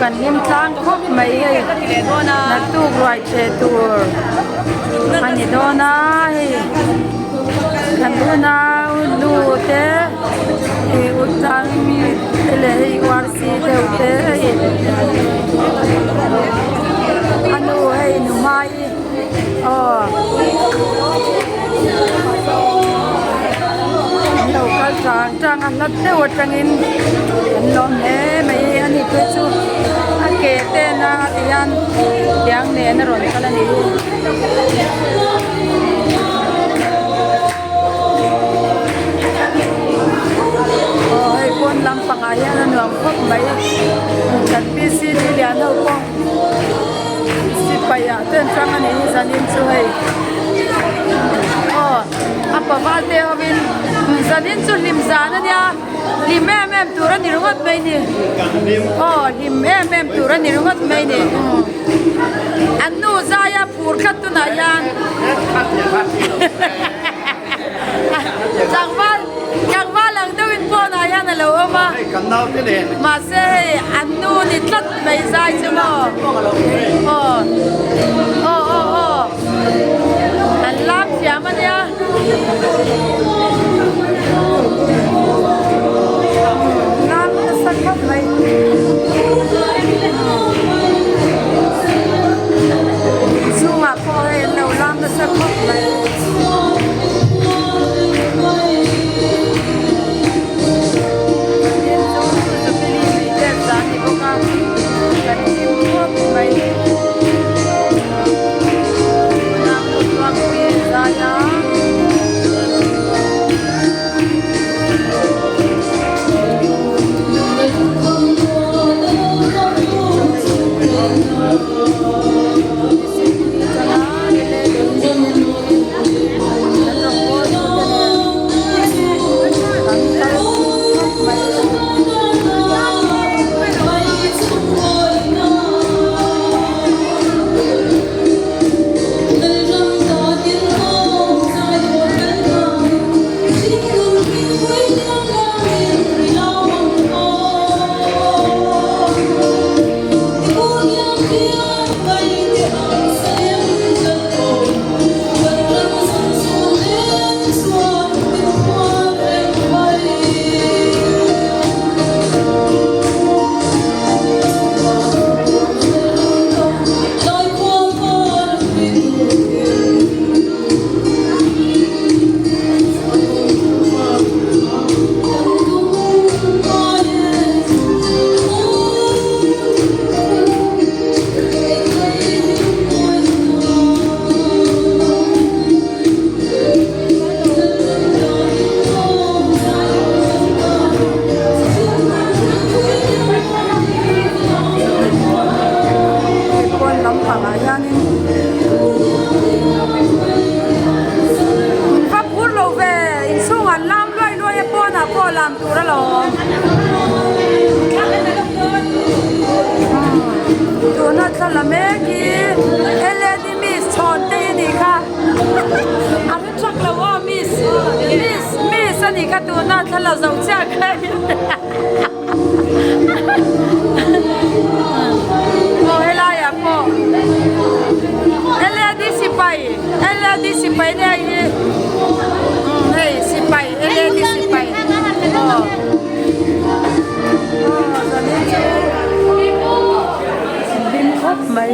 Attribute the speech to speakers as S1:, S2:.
S1: kan hlim tlang khawp mai hei naktuk ruai ṭheh tur a ni dawn a hei kan unau nu te ih u tlang mi te leh hei URC deuh te hei a nu hei nu hmai aw an lo kal tang tang a hlat deuh atangin an lawm hle mai a ni phei chu a ke te na a ti hian tiang nen a rawn kal a ni hi. Aw hei pawn lampangah hian a nuam khawp mai kan P C D lian ho pawh. Sipai ah te an hrang a nih hi zanin chu hei aw a paval te ho in zanin chu hlim zan a nia hlim em em tur a ni ringawt mai ni aw hlim em em tur a ni ringawt mai ni an nu zai a phur tlat tunah hian tlangval. Tlangval ang deuhin pawnah hian a lo awm a, mahse hei an nu ni tlat mai zai chu maw aw aw aw aw an lam thiam a nia. Lam nasa khawp mai. Chungah pawh hei an lo lam nasa khawp mai. Pawn lampangah hianin va phur lo ve inchhungah lam luai luai a pawnah pawh lam tur alawm tuna thla la mek hi led miss chhawn te hi nih kha a hre thak lo aw miss miss miss a nih kha tuna thla la zo chiah kha aw helaiah pawh led sipai led sipai nia hi hei sipai. Hlim khawp mai.